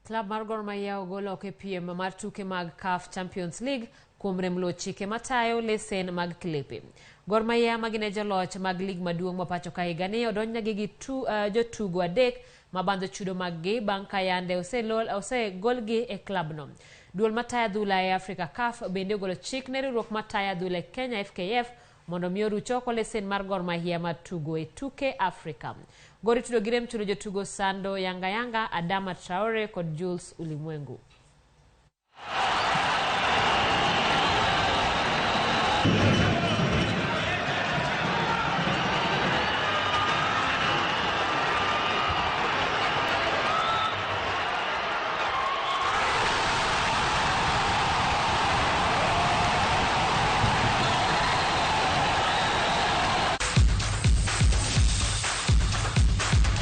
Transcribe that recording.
Klab mar Gor Mahia ogol oko e piem mar tuke mag CAF Champions League kuom rem luwo chike matayo lesen mag klepe. Gor Mahia ma gin e joloch mag lig maduong' ma pacho ka higani odonjnegi gi jotugo adek ma bandho chudo maggi bang' ka yande osegolgi e klabno. Duol matayo adhula e Afrika CAF bende ogolo chik ne riwruok matayo adhula e Kenya FKF mondo mi oruch oko lesen mar Gor Mahia mar tugo e tuke Afrika. Gor itudo gi rem chulo jotugo Sando Yanga Yanga, Adama Traore kod Jules Ulimwengu.